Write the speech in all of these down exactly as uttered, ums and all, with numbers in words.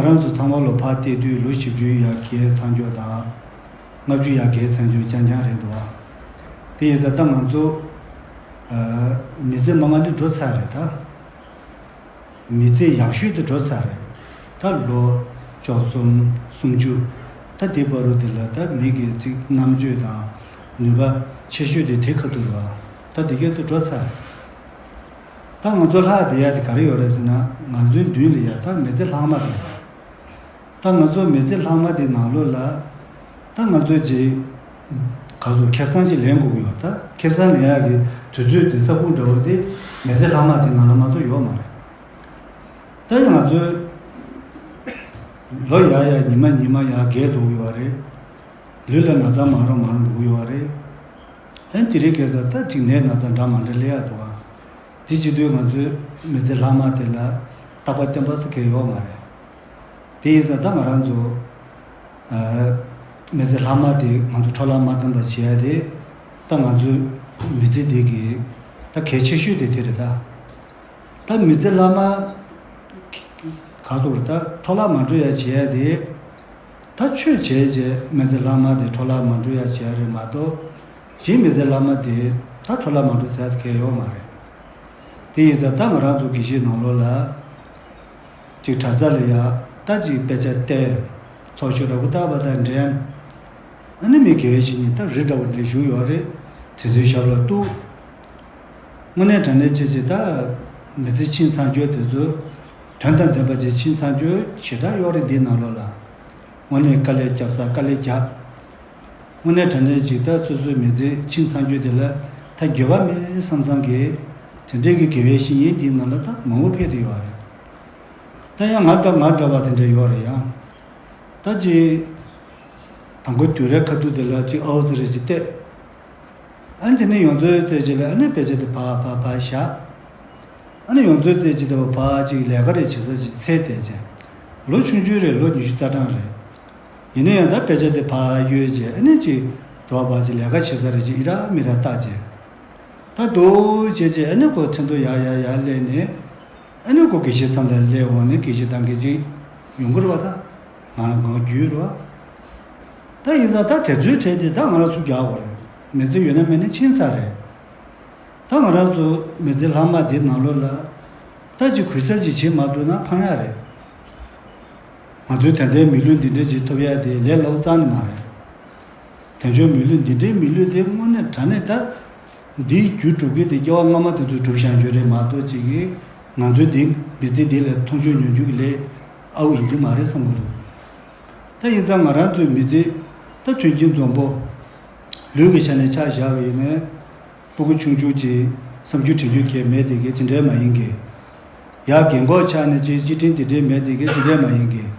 ང་རང་ཚོ་ཚང་མ་ལོ་ཕར་བལྟས་དུས་ལོ་བཞི་བཅུ་ཡར་བརྒལ་ཚར་ཡོད་དང་། ལྔ་བཅུ་ཡར་བརྒལ་ཚར་ཡོད་རྐྱང་རྐྱང་རེད་འདུག་ཨ། དེ་ཡིན་ཙང་ད་ང་ཚོ་མི་ཚེ་མང་བ་འདི་འགྲོ་ཚར་རེད་ད། མི་ཚེ་ཡག་ཤོས་དེ་འགྲོ་ཚར་རེད། ད་ལོ་བཅུ་གསུམ་སུམ་ཅུ། ད་དེ་བར་དུ་དེ་ལ་ད་མི་གི་ཚིག་རྣམ་དཔྱོད་དང་ནུས་པ་ཆེ་ཤོས་དེ་དེ་ཁ་ཐུག་རེད་བ། ད་དེ་གས་དུ་འགྲོ་ཚར་རེད། ད་ང་ཚོ་ལྷག་བསྡད་ཡ་དེ་ག་རེ་ཡོད་རེད་ཟེར་ན། ང་ཚོའི་མདུན་ལ་ཡ་ད་མི་ཚེ་ལྷག་མ་དེ་རེད། ད་ང་ཚོ་མི་ཚེ་ལྷག་མ་དེ་ནང་ལོགས་ལ། ད་ང་ཚོས་ཅིག་ག་ཚོད་ཁེ་བཟང་ཅིག་ལེན་དགོས་ཀྱི་ཡོད། ད་ཁེ་བཟང་ལེན་ཡག་གི་དུས་ཚོད་དེ་ས་ཁུངས་འདྲ་བོ་དེ་མི་ཚེ་ལྷག་མ་དེ་ནང་ལ་མ་གཏོགས་ཡོད་མ་རེད། ད་ང་ཚོས་ལོ་ཡར་ཡར་ཉི་མ་ཉི་མ་ཡར་རྒས་འགྲོ་གི་ཡོད་རེད། ལུས་ལ་ན་ཚ་མང་རུ་མང་རུ་འགྲོ་གི་ཡོད་རེད། ཨ་ནི་དེ་རིང་ཁ་སང་ད་ཅིག་ནད་ན་ཚ་འདྲ་མ་འདྲ་སླེབས་ཡག་འདུག་ཨ། དེ་བྱེད་དུས་ང་ཚོའི་མི་ཚེ་ལྷག་མ་དེ་ལ་རྟག་པ་བརྟན་པ་ཟེར་མཁན་ཡོད་མ་རེད། དེ་ཡིན་ཙང་ད་ང་རང་ཚོ་ཨ་མི་ཚེ་ལྷག་མ་དེ་ང་ཚོ་འཕྲོ་བརླག་མ་བཏང་པ་བྱེད་ཡ་དེ། ད་ང་ཚོའི་མི་ཚེ་འདི་གི་ད་གལ་ཆེ་ཤོས་དེ་དེ་རེད་ད། ད་མི་ཚེ་ལྷག་མ་ག་ཚོད་རེད། ད་འཕྲོ་བརླག་མ་འགྲོ་ཡ་བྱེད་ཡ་དེ། ད་ཆོས་བྱས་རྗེས་མི་ཚེ་ལྷག་མ་དེ་འཕྲོ་བརླག་མ་འགྲོ་ཡ་བྱས་རེད་མ་གཏོགས། གཞན་མི་ཚེ་ལྷག་མ་དེ་ད་འཕྲོ་བརླག་མ་འགྲོ་ཟེར་མཁན་ཡོད་མ་རེད། དེ་ཡིན་ཙང་ད་ང་རང་ཚོ་དགེ་བཤེས་ནང་ལོགས་ལ་ཅིག་གྲྭ་ས་ལ་ཡ་ད་ཅིག་དཔེ་ཆ་བལྟས། ཚོགས་ཆོས་ར་གུ་ཏ་པ་དང་འགྲན། ཨ་ནི་མི་དགེ་བའི་བཤེས་གཉེན་ད་རི་འདྲ་བོ་འདྲ་བཞུགས་ཡོད་རེད། དེ་ཚོའི་ཞབས་ལ་གཏུགས། དངོས་གནས་དྲང་གནས་བྱས་བྱས་ད་མི་ཚེ་ཕྱིན་ཚར་རྒྱུ་དེ་ཚོ་དོན་དང་ལྡན་པ་ཅིག་ཕྱིན་ཚར་རྒྱུ་ཞེ་དྲག་ཡོད་རེད་འདི་ནང་ལོགས་ལ། དངོས་གནས་དཀའ་ལས་རྒྱབ་ས་དཀའ་ལས་རྒྱབ། དངོས་གནས་དྲང་གནས་ཅིག་ད་སོ་སོའི་མི་ཚེ་ཕྱིན་ཚར་རྒྱུ་དེ་ལ་ད་འགྱོད་པ་མེད་བསམ་བསམ་གྱིས། དེ་འདྲའི་གི་དགེ་བའི་བཤེས་གཉེན་འདིའི་ནང་ལ་ད་མང་པོ་ཕེབས་བསྡད་ཡོད་རེད། ད་ཡང་ང་ད་ང་འདྲ་བ་དེ་འདྲ་ཡོད་རེད་ཡང་། ད་ཅིག་དང་པོ་དུས་རབས་ཁ་ཐུག་དེ་ལ་ཅིག་ཨའོ་ཙི་རེ་ཅིག་བལྟས། ཨ་ནི་དེ་ནས་ཡོངས་རྫོགས་བལྟས་རྗེས་ལ་ཨ་ནི་དཔེ་ཆ་དེ་ཕར་ཕར་ཕར་བཞག་ཨ་ནི་ཡོངས་རྫོགས་བལྟས་རྗེས་ལ་ཕར་ཅིག་ལས་ཀ་རེ་བྱེད་ས་ཅིག་འཚོལ་བསྡད་རྗེས། ལོ་ཆུང་ཆུང་རེད། ལོ་ཉི་ཤུ་རྩ་གྲངས་རེད། ཡིན་ན་ཡང་ད་དཔེ་ཆ་དེ་ཕར་གཡོལ་རྗེས་ཨ་ནི་ཅིག་དོ་བ་ཕར་ཅིག་ལས་ཀ་བྱེད་ས་རེ་ཅིག་ཨི་རག་མི་རག་བལྟས་རྗེས། ད་དུ་བྱས་རྗེས་ཨ་ནི་ཁོ་མཚན་ཐོ་ཡར་ཡར་ཡར་སླེབས་ནས། ཨ་ནི་ཁོ་དགེ་བཤེས་མཚམས་ལ་སླེབས་འོང་ནས་དགེ་བཤེས་གཏོང་མཁན་ཅིག་ཡོང་གི་རེད་བ། ད་ང་ང་རྒྱུས་རེད་བ། ད་ཡིན་ཙང་ད་དེ་ཚོའི་གྲས་དེ་ད་ང་རང་ཚོ་རྒྱག་དགོས་རེད། མི་ཚེ་ཡོད་ན་མེད་ན་ཕྱིན་ཚར་རེད། ད་ང་རང་ཚོ་མི་ཚེ་ལྷག་མ་དེ་ནང་ལོགས་ལ་ད་ཅིག་གུས་ཞབས་ཅིག་བྱེད་མ་ཐུབ་ན་ཕངས་ཡག་རེད། ང་ཚོའི་དེ་འདྲའི་མི་ལུས་འདི་འདྲ་ཅིག་ཐོབ་ཡག་དེ་ལས་སླ་པོ་རྩ་ནས་མ་རེད། དེ་ཚོའི་མི་ལུས་འདི་འདྲའི་མི་ལུས་དེ་དངོས་གནས་དྲང་གནས་ད། འདིའི་རྒྱུ་སྒྲུབ་མཁན་དེ་སྐྱེ་བ་སྔ་མ་དེ་ཚོས་སྒྲུབ་བཞག་རྒྱུ་རེད་མ་གཏོགས་ཅིག་གིས་ང་ཚོའི་འདི་མི་ཚེ་འདི་ལ་མཐོང་ཆོས་མྱོང་རྒྱུ་གི་ལས་ཨ་བོ་ཡིན་གྱི་མ་རེད་བསམ་གྱི་འདུག་ད་ཡིན་ཙང་ང་རང་ཚོའི་མི་ཚེ་ད་མཐུན་རྐྱེན་འཛོམས་པོ། ལུས་ཀྱི་ཆ་ནས་ཆ་བཞག་པ་ཡིན་ན། སྤུ་གུ་ཆུང་ཆུང་ཅིག་བསམ་རྒྱུ་དྲན་རྒྱུ་གས་མེད་དེ་གས་དེ་འདྲའི་མ་ཡིན་གྱི། ཡར་རྒན་གོག་ཆགས་ནས་ཅིག་སྐྱིད་དྲན་དེ་འདྲའི་མེད་དེ་གས་དེ་འདྲའི་མ་ཡིན་གྱི།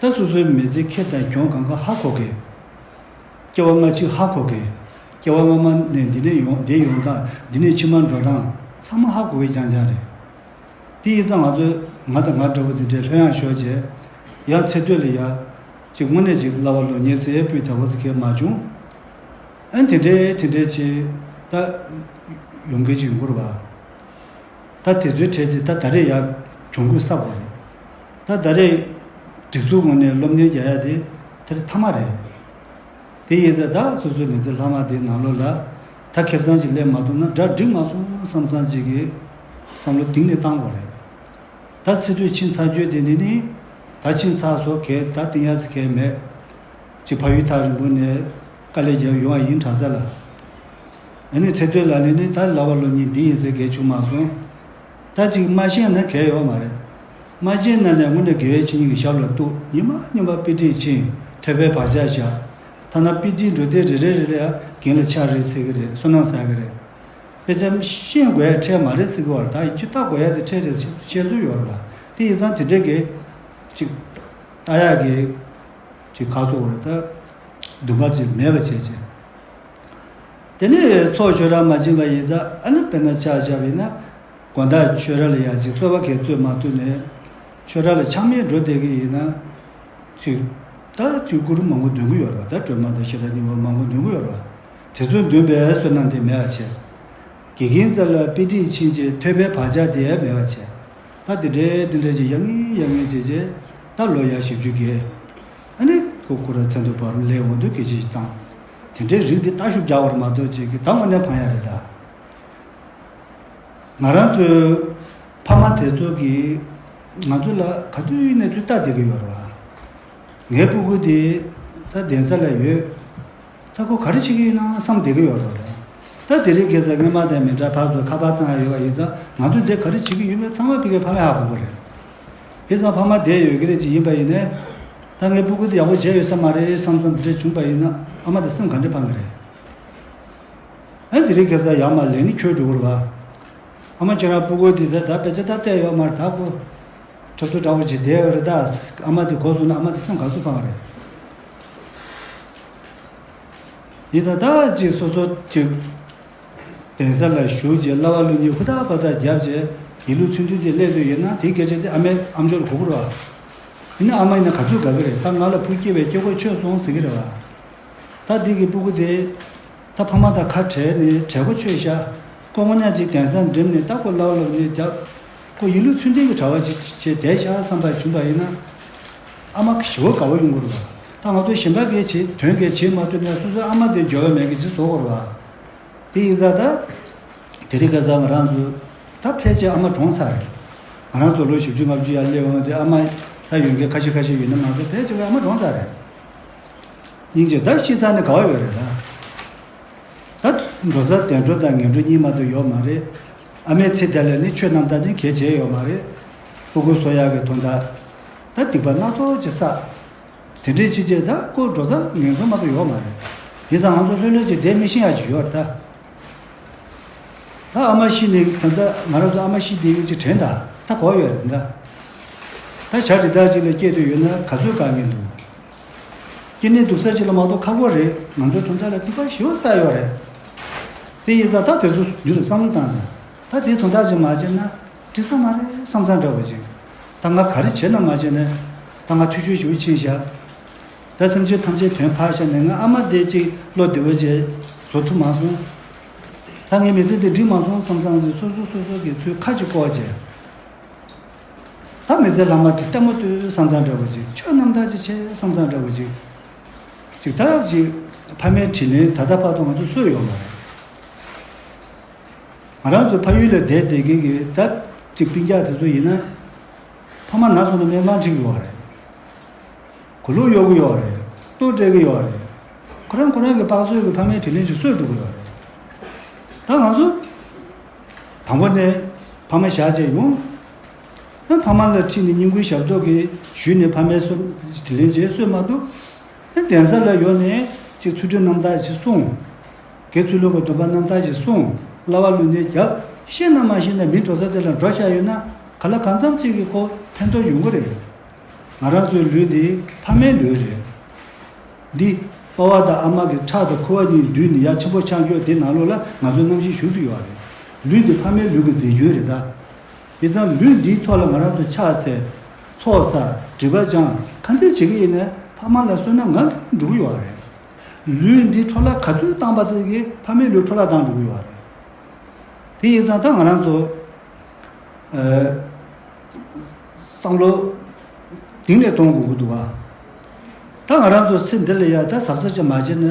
ད་སོ་སོའི་མི་ཚེ་ཁེ་དང་གྱོང་གང་ག་ཧ་གོ་གི། སྐྱེ་བ་སྔ་ཕྱི་ཧ་གོ་གི། སྐྱེ་བ་སྔ་མ་ནས་འདི་ནས་ཡོང་འདི་ཡོང་སྟངས་འདི་ནས་ཕྱི་མར་འགྲོ་སྟངས་ཚང་མ་ཧ་གོ་གི་རྐྱང་རྐྱང་རེད། དེ་ཡིན་ཙང་ང་ཚོས་ང་དང་ང་འདྲ་བོ་དེ་འདྲའི་ལྷོད་ཡངས་ཤོར་རྗེས། ཡང་ཚེ་སྟོད་ལ་ཡ། ཅིག་དངོས་གནས་ཅིག་བསླབ་པ་སློབ་གཉེར་ཟེར་ཡས་སྤུས་དག་པོ་ཟེར་མཁན་མ་བྱུང་། ཨ་དེ་འདྲའི་དེ་འདྲའི་ཅིག་ད་ཡོང་གི་ཅིག་ཡོང་གི་རེད་བ། ད་དེ་ཚོའི་གྲས་དེ་ད་ད་རེས་ཡར་གྱོང་གུད་གསབ་དགོས་རེད། ད་ད་རེས་སྒྲིག་འཛུགས་ངོས་ནས་སློབ་གཉེར་རྒྱག་ཡ་དེ་དེ་རེད་མཐའ་མ་རེད། དེ་ཡིན་ཙང་ད་སོ་སོའི་མི་ཚེ་ལྷག་མ་དེའི་ནང་ལོགས་ལ་ད་ཁེ་བཟང་ཅིག་སླེབས་མ་ཐུབ་ན་དགྲ་འགྲིག་མ་སོང་བསམ་བསམ་ཅིག་གི་བསམ་བློ་གཏིང་ནས་བཏང་དགོས་རེད། ད་ཚེ་སྟོད་ཕྱིན་ཚར་རྒྱུ་དེ་ནི་ནི། ད་ཕྱིན་ཚར་སོང་གས་ད་བསྟན་ཡག་ཟེར་མཁན་མེད། ཅིག་ཕ་ཡུལ་ཐག་རིང་པོ་ནས་དཀའ་ལས་རྒྱབ་ཡོང་བ་ཡིན་གྲྭ་ས་ལ། ཨ་ནི་ཚེ་སྟོད་ལ་ནི་ནི་ད་བསླབ་པ་སློབ་གཉེར་འདི་ཡིན་ཟེར་མཁན་བྱུང་མ་སོང་། ད་ཅིག་མ་ཤེས་ན་གལ་ཡོད་མ་རེད། མ་ཤེས་ན་ནས་དངོས་གནས་དགེ་བའི་བཤེས་གཉེན་གྱི་ཞབས་ལ་གཏུགས། ཉི་མ་ཉི་མ་དཔེ་ཁྲིད་ཕྱིན། ཐོས་པའི་བག་ཆགས་བཞག་ཐ་ན་དཔེ་ཁྲིད་འགྲོ་དུས་རེ་རེ་རེ་རེ་རྒན་ལ་ཕྱག་རེ་ཟེར་གི་རེད། བསོད་ནམས་བསགས་གི་རེད། དཔེ་ཆ་ཤེས་དགོས་ཡ་འཕྲད་མ་རེད་ཟེར་གི་བར་ད་ཡིན་གཅིག་ལྟ་དགོས་ཡ་དེ་འཕྲད་རེད་ཟེར་བཤད་སྲོལ་ཡོད་རེད་བ། དེ་ཡིན་ཙང་དེ་འདྲས་ཀྱི་ཅིག་ལྟ་ཡག་གི་ཅིག་ཁ་ཚོ་རེད་ད། འདུན་པ་ཅིག་མེད་པ་བྱས་བྱས། དེ་ནས་ཚོགས་ཆོས་ར་མ་བྱིན་པ་ཡིན་ཙང་ཨ་ནི་དཔེར་ན་ཆ་བཞག་པ་ཡིན་ན། དགོང་དག་ཆོས་ར་ལ་ཡ་ཅིག་རྩོད་པ་གས་རྩོད་མ་ཐུབ་ནས། ཆོས་ར་ལ་ཆག་མེད་འགྲོ་བསྡད་ཀྱི་ཡིན་ན། ཅིག་ད་ཅིག་གུ་རུ་མང་པོ་འདོན་གི་ཡོད་རེད་བ། ད་སྒྲོལ་མ་དང་ཤེས་རབ་སྙིང་པོ་མང་པོ་འདོན་གི་ཡོད་རེད་བ། དེ་ཚོ་འདོན་པའི་བསོད་ནམས་དེ་མེད་པ་བྱས། དགེ་རྒན་རྩ་ལ་དཔེ་ཁྲིད་ཕྱིན་རྗེས་ཐོས་པའི་བག་ཆགས་དེ་ཡང་མེད་པ་བྱས། ད་དེ་འདྲའི་དེ་འདྲའི་ཅིག་ཡང་ངེས་ཡང་ངེས་བྱས་རྗེས། ད་ལོ་ཡ་བཞི་བཅུ་བརྒལ། ཨ་ནི་ཁོ་ཁོ་ར་མཚན་ཐོ་བར་སླེབས་འོང་དུས་སྐད་ཆ་ཞིག་བཏང་། དེ་འདྲའི་རིགས་འདི་ལྟ་ཞུགས་རྒྱག་པར་མ་གཏོགས་ཅིག་གི་ད་དངོས་གནས་ཕངས་ཡ་རེད་ད། ང་རང་ཚོའི་ཕ་མ་དེ་ཚོ་གིས་ང་ཚོ་ལ་ག་དུས་ཡིན་ནས་དུས་ལྟ་བསྡད་ཀྱི་ཡོད་རེད་བ། ངའི་སྤུ་གུ་དེ་ད་གདན་ས་ལ་ཡོད། ད་ཁོ་ག་རེ་བྱེད་ཀྱི་ཡོད་ན་བསམ་བསྡད་ཀྱི་ཡོད་རེད་བ། ད་དེ་རིང་ཁ་སང་སྔོན་མ་དང་མི་འདྲ་བར་དུ་ཁ་པར་བཏང་ཡ་ཡོད་པ་ཡིན་ཙང་ང་ཚོ་འདི་ག་རེ་བྱེད་ཀྱི་ཡོད་མེད་ཚང་མ་ཕ་གིའི་ཕ་མས་ཧ་གོ་གི་རེད། ཡིན་ཙང་ཕ་མ་བསྡད་ཡོད་ཀྱི་རེད་ཅེས་ཡིན་པ་ཡིན་ནའི། ད་ངའི་སྤུ་གུ་དེ་ཡག་པོ་བྱས་ཡོད་ས་མ་རེད་བསམ་བསམ་འདི་འདྲ་བྱུང་པ་ཡིན་ན་ཨ་མ་དེ་སེམས་ག་འདྲ་ཕངས་ཀྱི་རེད། ཨ་དེ་རིང་ཁ་སང་ཡར་མར་ལས་ནི་ཁྱོད་འགྲོ་དགོས་རེད་བ། ཨ་མ་ཁྱེད་རང་སྤུ་གུ་དེ་ད་ད་དཔེ་ཆ་ད་བལྟས་ཡོད་མ་རེད་ད་ཁོ། འཁྲབ་ཚུལ་འདྲ་བོ་ཅིག་བསྡད་ཡོད་རེད་ད། ཨ་མ་དེ་གོ་སོང་ན་ཨ་མ་དེ་སེམས་ག་ཚོད་ཕངས་རེད། ཡིན་ད་ད་ཅིག་སོ་སོ་ཅིག་གདན་ས་ལ་བཞུགས་རྗེས་བསླབ་པ་སློབ་གཉེར་ཧུར་ཐག་པ་ཐག་བརྒྱབ་རྗེས་ཡིན་ལུགས་ཚུལ་མཐུན་དེ་སླེབས་འདོད་ཡོད་ན་དེའི་སྐད་ཆ་དེ་ཨ་མའི་ཨམ་ཅོག་ལ་གོ་དགོས་རེད་བ། ཡིན་ན་ཨ་མ་ཡིན་ན་ག་ཚོད་དགའ་གི་རེད། ད་ང་ལ་བུ་སྐྱེས་པས་སྐྱེ་སྒོ་ཆོད་སོང་ཟེར་གི་རེད་བ། ད་འདི་གི་སྤུ་གུ་དེ། ད་ཕ་མ་དང་ཁ་བྲལ་ནས་བྲལ་སྒོ་ཆོད་ཤག་ཁོ་དངོས་གནས་ཅིག་གདན་ས་འགྲིམས་ནས་ད་ཁོ་བསླབ་པ་སློབ་གཉེར་རྒྱབ། ཁོ་ཡིན་ལུགས་ཚུལ་མཐུན་གྱི་གྲྭ་པ་ཅིག་བྱས་བསྡད་ཤག་བསམ་པ་བྱུང་པ་ཡིན་ན། ཨ་མ་ཞེ་པོ་དགའ་བོ་ཡོང་གི་རེད་བ། ད་ང་ཚོ་གཞན་པ་གིས་བྱེད་དོན་གྱིས་བྱེད་མ་ཐུབ་ནས་སོ་སོའི་ཨ་མ་དེ་འགྱོད་པ་མེད་གི་ཅིག་བཟོ་དགོས་རེད་བ། དེ་ཡིན་ཙང་ད། དེ་རིང་ཁ་སང་ང་རང་ཚོ། ད་ཕལ་ཆེར་ཨ་མ་གྲོངས་ཚར་རེད། ང་རང་ཚོ་ལོ་བཞི་བཅུ་ལྔ་བཅུ་ཡར་སླེབས་འོང་དུས་ཨ་མ། ད་ཡོད་མཁན་ཁ་ཤས་ཁ་ཤས་ཡོད་ན་མ་གཏོགས་ཕལ་ཆེ་བའི་ཨ་མ་གྲོངས་ཚར་རེད། སྙིང་རྗེ་ད་ཤི་ཚར་ནས་ག་བ་ཡོད་རེད་ད། ད་འགྲོ་ས་གདན་འགྲོ་དང་ངན་འགྲོ་གཉིས་མ་གཏོགས་ཡོད་མ་རེད། ཨ་མའི་ཚེ་འདི་ལ་ནི་ཆོས་རྣམ་དག་ནི་གལ་ཆེ་ཡོད་མ་རེད། སྤུ་གུ་གསོ་ཡག་གི་དོན་དག་ད་སྡིག་པ་སྣ་ཚོགས་ཅིག་བསགས། དེ་འདྲའི་ཕྱི་རྒྱལ་ད་ཁོ་འགྲོ་ས་ངན་སོང་མ་གཏོགས་ཡོད་མ་རེད། ཡིན་ཙང་ང་ཚོ་ལྷོད་ལྷོད་ཅིག་བསྡད་མི་ཤེས་ཡག་ཅིག་ཡོད་རེད་ད། ད་ཨ་མ་ཤི་ནས་ད་ལྟ་ང་རང་ཚོ་ཨ་མ་ཤི་བསྡད་ཡོད་ཅིག་དྲན་ད། ད་གོ་ཡོད་རེད་ད། ད་བྱ་རི་དྭགས་ཅིག་ལ་སྐྱེས་དུས་ཡོད་ན་ག་ཚོད་དཀའ་ངལ་འདུག་སྐྱེ་གནས་སྡུག་ས་ཅིག་ལ་མ་གཏོགས་ཁག་པོ་རེད། ང་ཚོའི་དོན་དག་ལ་སྡིག་པ་ཞེ་པོ་བསགས་ཡོད་རེད། དེ་ཡིན་ཙང་ད་དེ་ཚོ་མདུན་ལ་བསམ་བློ་བཏང་ད། ད་དེའི་དོན་དག་ཅིག་མ་བྱས་ན་འགྲིག་ས་མ་རེད་བསམ་བསམ་འདྲ་བོ་ཅིག་ད་ང་ག་རེ་བྱས་ན་མ་བྱས་ན་ད་ང་འཐུས་ཤོར་ཞེ་པོ་ཕྱིན་ཤག་ད་སེམས་ཅན་ཐམས་ཅད་དོན་ཕར་བཞག་ནས་ང་ཨ་མ་དེ་ཅིག་བློ་བདེ་བོ་ཅིག་བཟོ་ཐུབ་མ་སོང་། ད་ངའི་མི་ཚེ་འདི་འགྲིག་མ་སོང་བསམ་བསམ་ཞིག་སོ་སོ་སོ་སོ་གི་ཚོའི་ཁ་ཅིག་བསྐོར་བྱས། ད་མི་ཚེ་ལྷག་མ་དེ་ལྟད་མོ་ལྟོས་བསམ་བསམ་འདྲ་བོ་ཅིག་ཆོས་རྣམ་དག་ཅིག་བྱས་བསམ་བསམ་འདྲ་བོ་ཅིག་ཅིག་ད་ཅིག་ཕ་མའི་དྲིན་ལན་ད་ལྟ་བར་དུ་ང་ཚོ་གསོས་ཡོད་མ་རེད། ང་རང་ཚོ་ཕ་ཡུལ་ལ་བསྡད་བསྡད་མཁན་གྱི་ད་ཅིག་སྤུན་ཀྱག་དེ་ཚོ་ཡིན་ན། ཕ་མ་ན་སོང་ན་སྨན་ཁང་ཁྲིད་ཀྱི་ཡོད་རེད། གོས་ལུགས་གཡོག་གི་ཡོད་རེད། ལྟོ་སྤྲད་ཀྱི་ཡོད་རེད། ཁོ་རང་ཁོ་རང་གི་དཔག་ཚོད་ཀྱི་ཕ་མའི་དྲིན་ལན་ཞིག་གསོས་འགྲོ་གི་ཡོད་རེད། ད་ང་ཚོ་དང་པོ་ནས་ཕ་མ་བཞག་བྱས་ཡོང་། ཨ་ཕ་མ་ལ་ཁྲིད་ནས་བསྙེན་བཀུར་ཞབས་ཏོག་གིས་ཞུས་ནས་ཕ་མའི་གསོ་དྲིན་ལན་བྱས་གསོས་མ་ཐུབ། ཨ་གདན་ས་ལ་ཡོང་ནས་ཅིག་ཚུལ་ཁྲིམས་རྣམ་དག་ཅིག་སྲུང་། དགེ་ཚུལ་སློང་གི་སྡོམ་པ་རྣམ་དག་ཅིག་སྲུང་། བསླབ་པ་སློབ་གཉེར་རྒྱབ། ཤེས་ན་མ་ཤེས་ན་མི་འགྲོ་ས་དེ་ལ་འགྲོ་བཞག་ཡོད་ན་ག་ལ་གང་འཚམ་ཅིག་གིས་ཁོ་ཕན་ཐོགས་ཡོང་གི་རེད། ང་རང་ཚོའི་ལུས་འདི་ཕ་མའི་ལུས་རེད། འདི་པ་ཕ་དང་ཨ་མ་གི་ཁྲག་དང་ཁུ་བ་གཉིས་འདུས་ནས་ཡར་ཆེན་པོ་ཆགས་རྒྱུ་དེ་ནང་ལོགས་ལ་ང་ཚོའི་རྣམ་ཤེས་ཞུགས་ཏེ་ཡོད་རེད། ལུས་འདི་ཕ་མའི་ལུས་ཀྱི་རྫས་རྒྱུན་རེད་ད། ཡིན་ཙང་ལུས་འདིའི་ཐོག་ལ་ང་རང་ཚོ་ཕྱག་འཚལ། ཚོགས་བསགས། སྒྲིབ་པ་སྦྱང་། ག་འདྲ་བྱེད་ཀྱི་ཡིན་ནའི་ཕ་མ་ལ་བསོད་ནམས་ངང་གིས་འགྲོ་གི་ཡོད་རེད། ལུས་འདི་འཕྲོ་བརླག་ག་ཚོད་བཏང་པ་དེ་གིས་ཕ་མའི་ལུས་འཕྲོ་བརླག་བཏང་འགྲོ་གི་ཡོད་རེད། དེ་ཡིན་ཙང་ད་ང་རང་ཚོ། ཨ། བསམ་བློ་གཏིང་ནས་གཏོང་དགོས་ཀྱི་འདུག་ག་ད་ང་རང་ཚོ་ཚེ་འདི་ལ་ཡ་ད་གཟབ་གཟབ་ཅིག་མ་བྱས་ན།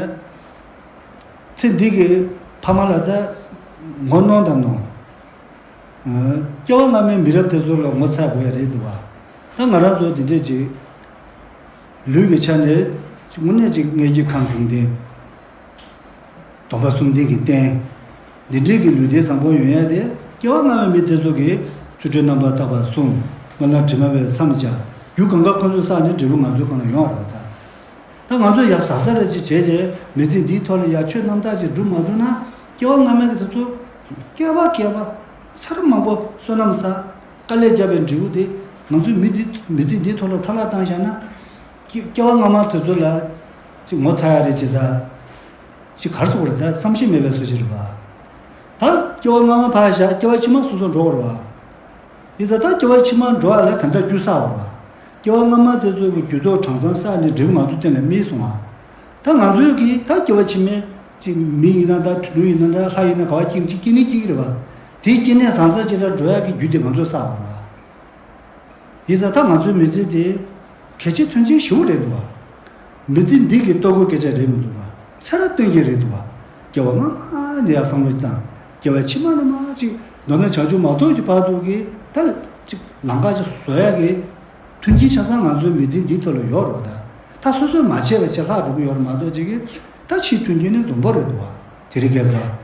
ཚེ་འདི་གི་ཕ་མ་ལ་ད་ངོ་གནོང་དང་གནོང་། ཨ། སྐྱེ་བ་སྔ་མའི་མི་རབས་དེ་ཚོ་ལ་ངོ་ཚ་དགོས་ཡ་རེད་འདུག་ག་ད་ང་རང་ཚོ་འདི་འདྲས་ཅིག་ལུས་ཀྱི་ཆ་ནས་དངོས་གནས་ཅིག་མངལ་སྐྱེས་ཁམས་དྲུག་ལྡན། སྡོམ་པ་གསུམ་ལྡན་གྱི་རྟེན། འདི་འདྲའི་གི་ལུས་རྟེན་བཟང་པོ་ཡོང་ཡ་དེ་སྐྱེ་བ་སྔ་མའི་མི་དེ་ཚོ་གིས་ཚུལ་ཁྲིམས་རྣམ་པར་དག་པ་སྲུང་། སྨོན་ལམ་དྲི་མ་མེད་བསམ་བྱ། རྒྱུ་གང་ག་ཁོ་ཚོས་བསགས་ནས་འབྲས་བུ་ང་ཚོའི་སྒང་ལ་ཡོང་བ་རེད་པ་ད། ད་ང་ཚོས་ཡ་གཟབ་གཟབ་རེ་ཅིག་བྱས་རྗེས་མི་ཚེ་འདིའི་ཐོག་ལ་ཡ་ཆོས་རྣམ་དག་ཅིག་སྒྲུབ་མ་ཐུབ་ན། སྐྱེ་བ་སྔ་མའི་གི་དེ་ཚོ་བསྐལ་པ་བསྐལ་པ་ཚར་མང་པོ་བསོད་ནམས་བསགས། དཀའ་ལས་བརྒྱབ་པའི་འབྲས་བུ་དེ་ང་ཚོའི་མི་འདི་མི་ཚེ་འདིའི་ཐོག་ལ་འཕྲོ་བརླག་བཏང་བཞག་ན། སྐྱེ་སྐྱེ་བ་སྔ་མ་དེ་ཚོ་ལ་ཅིག་ངོ་ཚ་ཡ་རེད་ཅེས་ད། ཅིག་ག་རེ་ཟེར་དགོས་རེད་ད། བསམ་ཤེས་མེད་པའི་བཟོ་ཅིག་རེད་པ། ད་སྐྱེ་བ་སྔ་མ་ཕར་བཞག་སྐྱེ་བ་ཕྱི་མ་སོ་སོ་འགྲོ་དགོས་རེད་པ། ཡིན་ཙང་ད་སྐྱེ་བ་ཕྱི་མ་འགྲོ་བ་ལ་ད་ལྟ་རྒྱུ་བསགས་པ་རེད་པ། སྐྱེ་བ་སྔ་མ་དེ་ཚོ་གི་རྒྱུ་ཚོགས་གྲངས་ཚང་བསགས་ནས་འབྲས་བུ་ང་ཚོ་སྟེང་ལ་སྨིན་སོང་བ། ད་ང་ཚོས་ཀྱིས་ད་སྐྱེ་བ་ཕྱི་མའི་ཅིག་མི་ཡིན་ན་འདྲ། ལུས་ཡིན་ན་འདྲ། ལྷ་ཡིན་ན་ག་པར་སྐྱེ་ཅིག་སྐྱེ་ནི་སྐྱེ་གི་རེད་པ། དེའི་སྐྱེ་གནས་བཟང་ས་ཅིག་ལ་འགྲོ་ཡག་གི་རྒྱུ་དེ་ང་ཚོས་བསགས་པ་རེད་པ། ཡིན་ཙང་ད་ང་ཚོའི་མི་ཚེ་དེ་ གལ་ཆེ་མཐུན་རྐྱེན་ཞེ་པོ་རེད་འདུག་བ། མི་ཚེ་འདི་གི་ལྟོ་གོས་སྐད་ཆ་རེད་མི་འདུག་བ། ཚེ་རབས་བརྟན་རྐྱེན་རེད་འདུག་བ། སྐྱེ་བ་སྔ་མ་ནས་ཡང་བསམ་བློ་བཏང་། སྐྱེ་བ་ཕྱི་མ་ནས་མར་ཅིག་མདོར་ན་བྱང་ཆུབ་མ་ཐོབ་ཀྱི་བར་དུ་གི་ད་ཅིག་ལམ་ཁ་ཅིག་བཟོ་ཡ་གི་མཐུན་རྐྱེན་ཆ་ཚང་ང་ཚོའི་མི་ཚེ་འདིའི་ཐོག་ལ་ཡོད་རེད་བ། ད་ད་སོ་སོས་མ་བྱས་པ་ཅིག་ལྷག་འགྲོ་གི་ཡོད་རེད་མ་གཏོགས་ཅིག་གི་ད་ཕྱིའི་མཐུན་རྐྱེན་ནི་འཛོམས་པོ་རེད་འདུག་བ། དེ་རིང་ཁ་སང་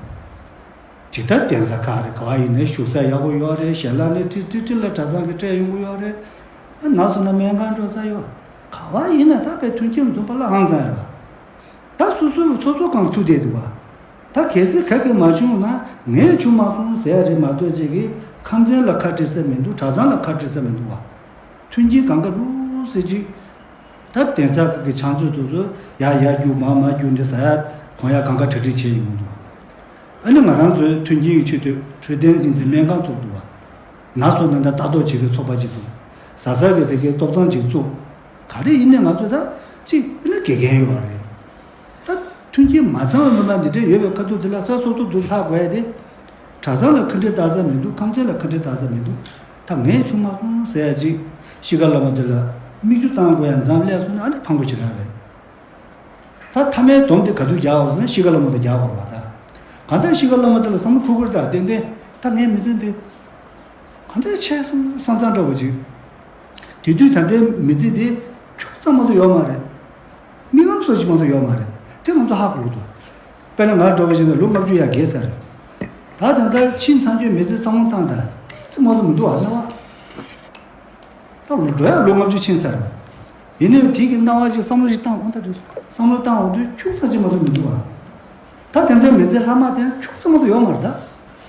ཇི་ལྟར་གདན་ས་ཁག་རེད། ག་བ་ཡིན་ནའི་བཞུགས་ས་ཡག་པོ་ཡོད་རེད། ཞལ་ལག་ནི་ཁྲི་ཁྲི་ཁྲི་ལ་གྲྭ་ཚང་གི་སྤྲད་ཡོང་གི་ཡོད་རེད། ཨ་ན་སོང་ན་སྨན་ཁང་འགྲོ་ས་ཡོད། ག་བ་ཡིན་ན་ད་དཔེ་མཐུན་རྐྱེན་འཛོམས་པ་ལ་ཧང་སང་རེད་བ། ད་སོ་སོའི་སོ་སོ་གང་ཐུག་བསྡད་འདུག་བ། ད་གལ་སྲིད་ག་གེ་མ་བྱུང་ན་ངས་བྱུང་མ་སོང་ཟེར་ཡ་རེད་མ་གཏོགས་ཅིག་གིས་ཁམས་ཚན་ལ་ཁ་བྲལ་ས་མི་འདུག་གྲྭ་ཚང་ལ་ཁ་བྲལ་ས་མི་འདུག་བ། མཐུན་རྐྱེན་གང་ག་འདུག་ཟེར་ཅིག་ད་གདན་ས་གི་ཕྱག་མཛོད་དེ་ཚོ་ཡར་ཡར་རྒྱུག་མར་མར་རྒྱུག་འདི་ཟ་ཡ་གོན་ཡ་གང་ག་གྲ་སྒྲིག་བྱས་ཡོང་གི་འདུག་ཨ་ནི་ང་རང་ཚོའི་མཐུན་རྐྱེན་གྱི་ཆེད་དུ་འཕྲོད་བསྟེན་འཛིན་སའི་སྨན་ཁང་བཙུགས་འདུག་བ། ན་སོ་ན་ད་ལྟ་ལྟ་རྟོག་བྱེད་ཀྱི་ཚོགས་པ་ཅིག་འདུག་ཟ་ཟ་གི་བེ་ཀའི་ལྟོ་ཚང་ཅིག་བཙུགས། ག་རེ་ཡིན་ནའི་ང་ཚོ་ད་ཅིག་ཨ་ནི་དགེ་རྒན་ཡོད་རེད། ད་མཐུན་རྐྱེན་མ་ཚང་བའི་མི་མང་འདི་འདྲས་ཡོད་པའི་ཁ་ཐུག་འདི་ལ་ས་སོ་སོ་འདུག་ལྷག་དགོས་ཡ་དེ། གྲྭ་ཚང་ལ་ཁ་འབྲལ་བཏང་ས་མི་འདུག་ཁམས་ཚན་ལ་ཁ་འབྲལ་བཏང་ས་མི་འདུག་ད་ངས་བྱུང་མ་སོང་ཟེར་ཡ་ཅིག་ཤི་ཁ་བླ་མ་འདི་ལ་མིག་ཆུ་བཏང་དགོས་ཡ་མཚམས་སླེབས་སོང་ན་ཨ་ནི་ཕངས་པོ་ཞེ་དྲག་རེད། ད་མཐའ་མའི་སྡོམ་དེ་ག་དུས་རྒྱག་འོ་ཟེར་ན་ཤི་ཁ་བླ་མ་དེ་རྒྱག་དགོས་རེད་བ། ད་གང་ལྟར་ཤི་ཁ་བླ་མ་དེ་ལ་བསམ་བློ་འཁོར་དགོས་རེད། ད་ཏན་ཏན་ད་ངའི་མི་ཚེ་འདི་གང་འདྲ་ཆགས་སོང་བསམ་ཙང་འདྲ་བོ་ཅིག་དེ་དུས་ད་ལྟའི་མི་ཚེ་དེ་ཁྱུག་ཙམ་མ་གཏོགས་ཡོད་མ་རེད། རྨི་ལམ་སོགས་ཅིག་མ་གཏོགས་ཡོད་མ་རེད། དེ་ང་ཚོ་ཧ་གོ་གི་འདུག་དཔེར་ན་ང་འདྲ་བོ་ཞིག་ན་ལོ་ལྔ་བཅུ་ཡར་རྒས་ཚར་རེད། ད་ད་ལྟ་ཕྱིན་ཚར་རྒྱུའི་མི་ཚེ་བསམ་བློ་བཏང་ད་ཏོག་ཙམ་མ་གཏོགས་མི་འདུག་ཨ་ལ་བ། ད་འགྲོ་ཡ་ལོ་ལྔ་བཅུ་ཕྱིན་ཚར་རེད། ཡིན་ནའི་དེ་གི་སྣང་བ་ཅིག་བསམ་བློ་ཞིག་བཏང་འོང་ད་རེད། བསམ་བློ་བཏང་འོང་དུས་ཁྱུག་ཙམ་ཅིག་མ་གཏོགས་མི་འདུག་ཨ། ད་དེ་འདྲའི་མི་ཚེ་ལྷག་མ་དེ་ཁྱུག་ཙམ་མ་གཏོགས་ཡོད་མ་རེད་ད།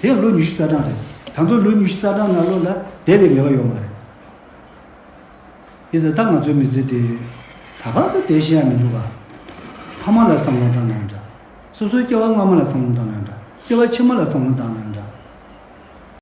དེ་ལོ་ཉི་ཤུ་རྩ་གྲངས་རེད། ད་དུང་ལོ་ཉི་ཤུ་རྩ་གྲངས་ནང་ལོགས་ལ་བསྡད་པའི་ངེས་པ་ཡོད་མ་རེད། ཡིན་ཙང་ད་ང་ཚོའི་མི་ཚེ་དེ་ད་ག་ས་བསྡད་ཤེས་ཡ་མི་འདུག་ག་ཕ་མ་ལ་བསམ་བློ་བཏང་ན་འདྲ། སོ་སོའི་སྐྱེ་བ་སྔ་མ་ལ་བསམ་བློ་བཏང་ན་འདྲ། སྐྱེ་བ་ཕྱི་མ་ལ་བསམ་བློ་བཏང་ན་